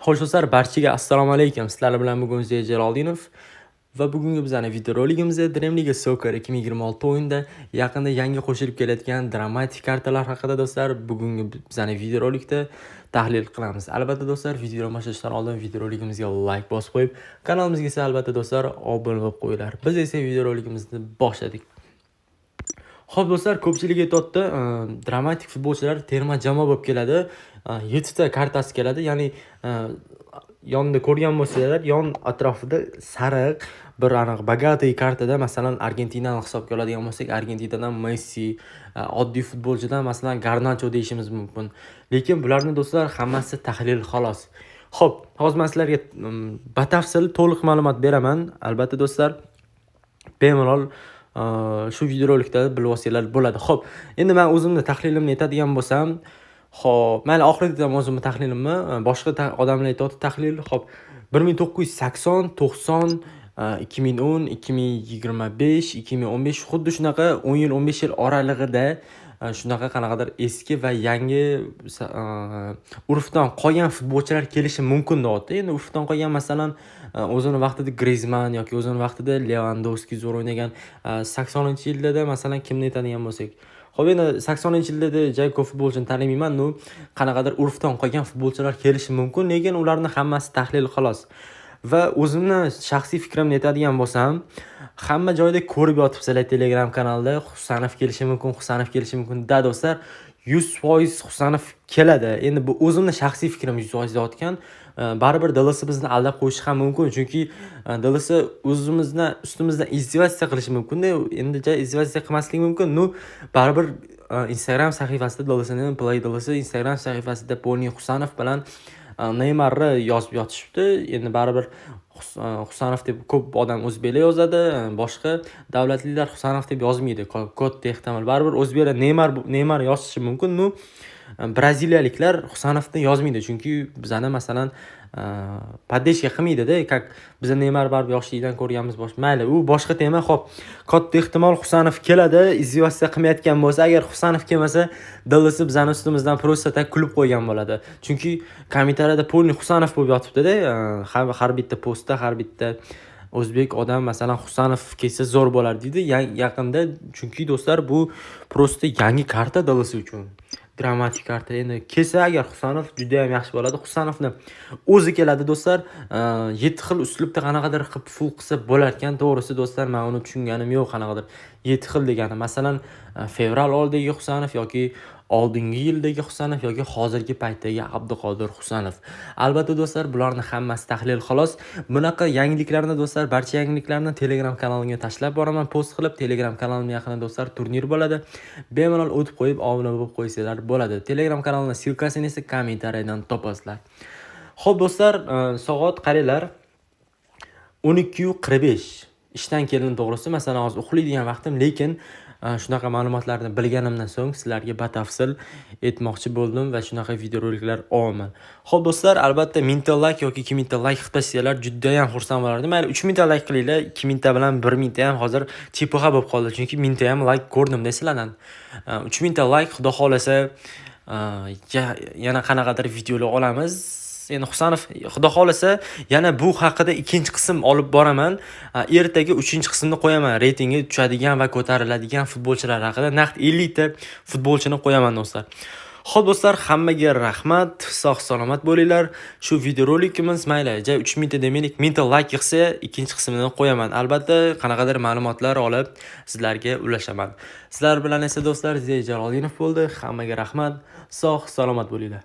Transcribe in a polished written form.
Xo'sh do'stlar, barchaga assalomu alaykum. Sizlar bilan bugun Ziya Jaloliddinov va bugungi bizning videoroligimizda Dream League Soccer 2026 o'yinida yaqinda yangi qo'shilib kelayotgan dramatik kartalar haqida, do'stlar, bugungi bizning videorolikda tahlil qilamiz. Albatta do'stlar, videoni boshlashdan oldin videoroligimizga like bosib qo'yib, kanalimizga esa albatta do'stlar obuna bo'lib qo'yinglar. Biz esa videoroligimizni boshladik. Xo'p do'stlar, ko'pchilik aytyapti, dramatik futbolchilar terma jamoa bo'lib keladi. 7 ta kartasi keladi. Ya'ni yonida ko'rgan bo'lsanglar, yon atrofida sariq bir aniq богатый kartada, masalan, Argentinani hisobga oladigan bo'lsak, Argentinadan Messi, oddiy futbolchidan, masalan, Garnacho deyishimiz mumkin. Lekin bularni, do'stlar, hammasi tahlil xolos. Xo'p, hozir men sizlarga batafsil to'liq ma'lumot beraman. Albatta do'stlar, bemalol shu videorolikda bilib olsanglar bo'ladi. Xo'p, endi men o'zimni tahlilimni aytadigan bo'lsam, xo'p, mayli, oxirida aytaman o'zimni tahlilimni. Boshqa odamlar aytyapti tahlil. Xo'p, 1980, 90, 2010, 2025, 2015, xuddi shunaqa 10 yil, 15 yil oralig'ida shunaqa qanaqadir eski va yangi urfdan qolgan futbolchilar kelishi mumkin deyapti. Endi urfdan qolgan, masalan, o'zini vaqtida Griezmann yoki o'zini vaqtida Levandovski zo'r o'ynagan. 80-yillarda, masalan, kimni aytadigan bo'lsak. Xo'p, endi 80-yillarda juda ko'p futbolchini tanimayman, ну, qanaqadir urfdan qolgan futbolchilar kelishi mumkin, lekin ularni hammasi tahlil xolos. Va o'zimni shaxsiy fikrimni aytadigan bo'lsam, hamma joyda ko'rib yotibsizlar Telegram kanalda Husanov kelishi mumkin, Husanov kelishi mumkin. Да, do'stlar, 100% Husanov keladi. Endi bu o'zimni shaxsiy fikrim 100% deyotgan. Baribir DLS bizni aldab qo'yishi ham mumkin, chunki DLS o'zimizni ustimizdan издеваться qilishi mumkin-da. Endi ja издеваться qilmasligi mumkin. Ну, baribir Instagram sahifasida DLSning, Play DLS Instagram sahifasida Poni Husanov bilan Neymarni yozib yotishibdi. Endi baribir Husanov deb ko'p odam o'zbeklar yozadi, boshqa davlatlilar Husanov deb yozmaydi. Katta ehtimol. Baribir o'zbeklar Neymar yozishi mumkin. Ну, braziliyaliklar Husanovni yozmaydi, chunki bizani, masalan, поддержка qilmaydi-da, как biza Neymar baribir yoshlikdan ko'rganmiz bosh. Mayli, u boshqa tema. Xo'p, katta ehtimol Husanov keladi, издеваться qilmayotgan bo'lsa, agar Husanov kelmasa, DLS bizani ustimizdan просто так kulib qo'ygan bo'ladi. Chunki kommentariyada полный Husanov bo'lib yotibdi-da, har bitta postda, har bitta o'zbek odam, masalan, Husanov kelsa zo'r bo'lar deydi. Yaqinda, chunki do'stlar, bu просто yangi karta DLS uchun. Dramatik karta. Endi kelsa agar Husanov, juda ham yaxshi bo'ladi. Husanovni o'zi keladi do'stlar. 7 xil uslubda qanaqadir qilib full qilsa bo'lar ekan. To'g'risi do'stlar, men uni tushunganim yo'q, qanaqadir 7 xil degani. Masalan, fevral oyidagi Husanov yoki oldingi yildagi Husanov yoki hozirgi paytdagi Abduqodir Husanov. Albatta do'stlar, bularni hammasi tahlil xolos. Bunaqa yangiliklarni do'stlar, barcha yangiliklarni Telegram kanalimga tashlab boraman, post qilib. Telegram kanalimda yaqinda do'stlar turnir bo'ladi. Bemalol o'tib qo'yib, obuna bo'lib qo'ysanglar bo'ladi. Telegram kanalining ссылка sini esa kommentariyadan topasizlar. Xo'p do'stlar, soat qaranglar, 12:45. Ishdan keldim to'g'risi, masalan, hozir uxlaydigan vaqtim, lekin shunaqa ma'lumotlarni bilganimdan so'ng sizlarga batafsil aytmoqchi bo'ldim va shunaqa videoroliklar olaman. Xo'p do'stlar, albatta 1000 ta like yoki 2000 ta like qilib tashlanglar, juda ham xursand bo'lardim. Mayli, 3000 ta like qilinglar, 2000 ta bilan 1000 ta ham hozir чепуха bo'lib qoldi, chunki 1000 ta ham like ko'rdim sizlardan. 3000 ta like, xudo xohlasa, yana qanaqadir videolar olamiz. Endi Husanov, xudo xohlasa, yana bu haqida ikkinchi qism olib boraman. Ertaga uchinchi qismni qo'yaman. Reytingi tushadigan va ko'tariladigan futbolchilar haqida naqd 50 ta futbolchini qo'yaman do'stlar. Xo'p do'stlar, hammaga rahmat. Sog' salomat bo'linglar. Shu videorolikimiz mayli, ja 3000 ta demaylik, 1000 ta like yig'sa, ikkinchi qismini qo'yaman. Albatta, qanaqadir ma'lumotlar olib sizlarga ulashaman. Sizlar bilan esa do'stlar Ziya Jaloliddinov bo'ldi. Hammaga rahmat. Sog' salomat bo'linglar.